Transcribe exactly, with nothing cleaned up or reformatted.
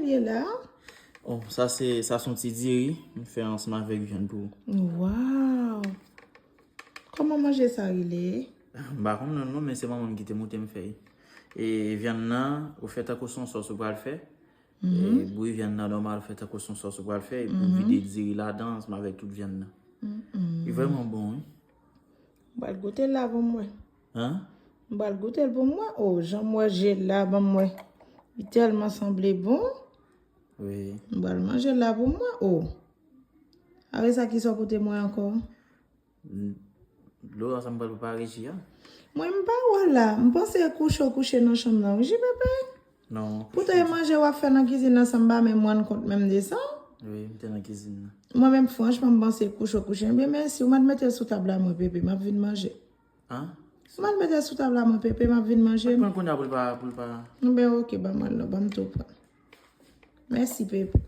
Ye la? Oh, sa se sa se yon ti diri m fè ansanm avèk vyann pou ou. Waw! Kòman manje sa rele? M pa konn non non, men se manman m ki te montre m fè. E vyann nan, ou fè tankou se yon sòs ou pral fè. E bouyi vyann nan nòmal, ou fè tankou se yon sòs ou pral fè, epi ou vide diri ladan ansanm avèk tout vyann nan. Li vrèman bon, wi. M pral goute l la pou m wè. Hein? M pral goute l pou m wè. Oh, jan m wè je l la, ban m wè. Li tèlman sanble bon. Wi. M pral manje l la pou m wè. Oh. Apre sa, ki sa w pote mwen ankò? Dlo a sa m pral prepare ji a. Mwen m pa wè la. M panse kouche w kouche nan chanm nan. Wi, Pepe. Non. Poutan e manje w ap fè nan kizin nan san m pa menm rann kont menm de sa. Wi, m te nan kizin nan. Mwen menm, franchman, m panse kouche w kouche. Ebyen, mèsi. Ou mèt mete l sou tab la, mwen, Pepe. M ap vin manje. Hein? Ou mèt mete l sou tab la, mwen, Pepe. M ap vin manje. Pran kounye a pou l pa, pou l pa. Ben, oke, ban mwen l non, ban m tou pran. Mèsi, Pepe.